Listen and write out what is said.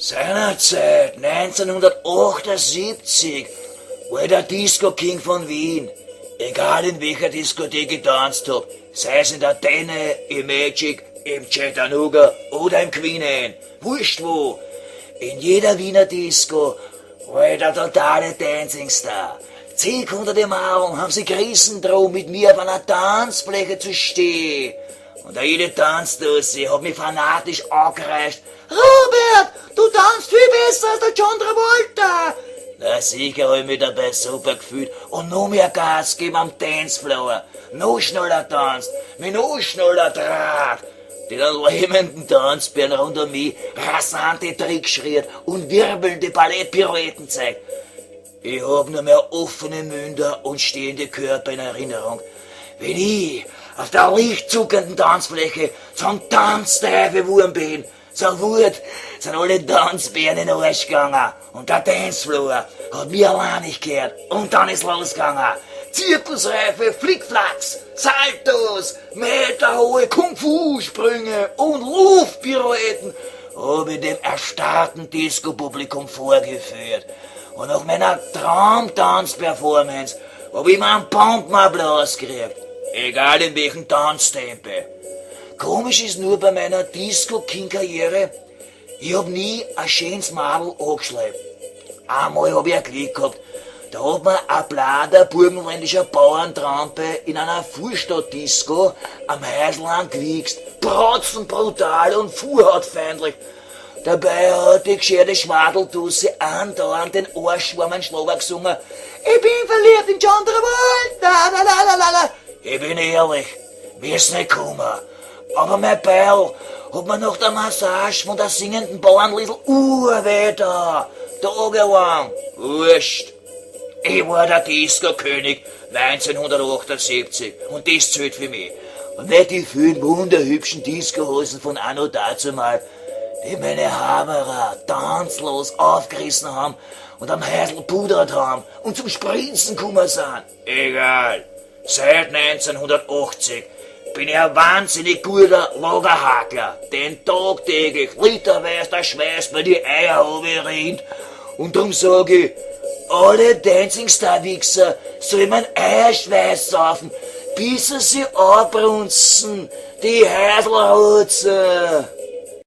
Seinerzeit, 1978, war ich der Disco-King von Wien. Egal in welcher Diskothek ich getanzt hab, sei es in der Tenne, im Magic, im Chattanooga oder im Queen Anne, wurscht wo. In jeder Wiener Disco war ich der totale Dancing Star. Zig hunderte Mal haben sie gerissen drum, mit mir auf einer Tanzfläche zu stehen. Und auch jede Tanzdose hat mich fanatisch angereicht. Robert, du tanzt viel besser als der John Travolta. Na sicher hab ich mich dabei super gefühlt und noch mehr Gas gegeben am Dancefloor. Noch schneller tanzt, mich noch schneller draht. Die dann lähmenden Tanzbären rund um mich rasante Tricks schriert und wirbelnde Ballettpirouetten zeigt. Ich hab nur mehr offene Münder und stehende Körper in Erinnerung, wenn ich auf der lichtzuckenden Tanzfläche zum Tanzteufel geworden bin. Sofort sind alle Tanzbären in den Arsch gegangen und der Dancefloor hat mir allein nicht gehört. Und dann ist losgegangen. Zirkusreife, Flickflacks, Saltos, meterhohe Kung-Fu-Sprünge und Luftpirouetten hab ich dem erstarrten Disco-Publikum vorgeführt. Und nach meiner Traumtanz-Performance hab ich immer einen Bombenapplaus gekriegt. Egal in welchem Tanztempo. Komisch ist nur bei meiner Disco-King-Karriere, ich hab nie ein schönes Madel angeschleppt. Einmal hab ich ein Glück gehabt. Da hat mir ein blader burgenländischer Bauerntrampe in einer Vorstadtdisco am Häusl angewichst. Protzenbrutal und vorhautfeindlich. Dabei hat die gescherte Schwadeltusse andauernd den arschwarmen Schlager gesungen. Ich bin verliebt in John Travolta, la la la la la. Ich bin ehrlich, mir ist nicht gekommen. Aber mein Beil hat mir nach der Massage von der singenden Bauernliesl urweh da. Tagelang. Wurscht. Ich war der Disco-König 1978 und das zählt für mich. Und nicht die vielen wunderhübschen Disco-Hosen von anno dazumal, die meine Haberer tanzlos aufgerissen haben und am Häusl pudert haben und zum Spritzen gekommen sind. Egal. Seit 1980 bin ich ein wahnsinnig guter Lagerhakler, den tagtäglich literweise der Schweiß bei die Eier rinnt. Und drum sag ich, alle Dancing Star Wichser sollen man Eierschweiß saufen, bis sie sich abbrunzen, die Häuselrotzer.